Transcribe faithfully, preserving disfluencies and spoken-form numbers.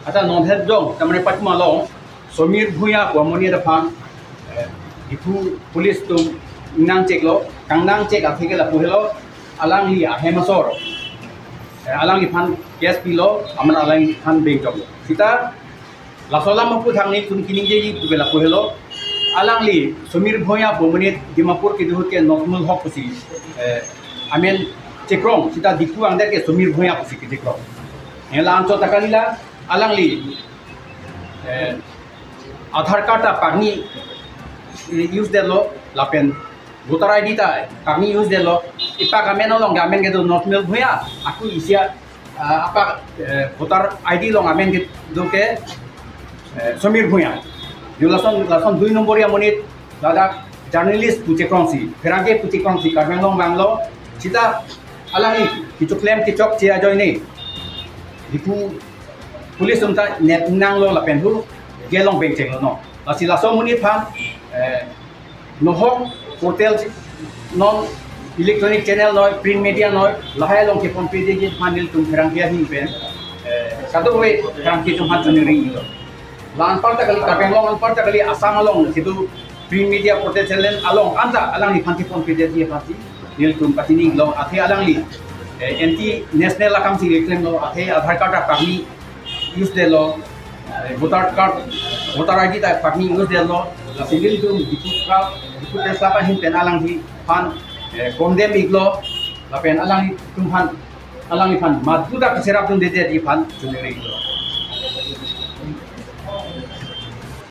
Ata non het jong, tamane patma lo, Somir Bhuiya pu amonit aphan, eh, Diphu police atum nangcheklo, kangnangchek atheke lapu helo, alangli ahem asor, eh, alangliphan case pilo, amat alangliphan bengchoklo. Sita laso alam aputhak nelitum kaningjeji pu ke lapu helo, alangli Somir Bhuiya pu amonit Dimapur kedo ahut ke Nazmul Hoque pusi, eh, amen chekrong, sita Diphu angdet ke Somir Bhuiya pusi kechekrong. Eh, la-anchot ta kalila, alangli, eh, Aadhaar card ta pangni, eh, use detlo, lapen voter I D ta pangni use detlo, ipak amen along ke amen kedo Nazmul Bhuiya, ako isi a, ah, apak, eh, voter I D along amen kedo ke, eh, Somir Bhuiya. Yo lason, lason dui nombor amonit ladak journalist pu chekrongsi, pherangke pu chekrongsi Karbi Anglong vanglo, sita alangli kechoklem kechokche ajoine Diphu police atum ta nep nanglo lapen hu gate along bengchenglo non. Lasi laso amonit aphan, eh, nohok portal non electronic channel noi, print media noi, lahai along keponpedeji aphan nelitum pherangke ahin pen, eh, kadokave pherangke atum aphan choningri-iklo. La anparta kali, Karbi Anglong anparta kali, Assam along kedo print media portal channel along anta alangliphan keponpedeji aphansi nelitum pachini-iklo, athe alangli, eh, anti national akamsi keklemlo, athe Aadhaar card ta pangni use detlo, eh, voter card, voter I D ta pangni use detlo, lasi nelitum Diphu ka, Diphu Press Club ahin pen alangliphan, eh, condemn-iklo, lapen alanglitum aphan, alangliphan maduta kacherapdundedetji aphan choningri-iklo.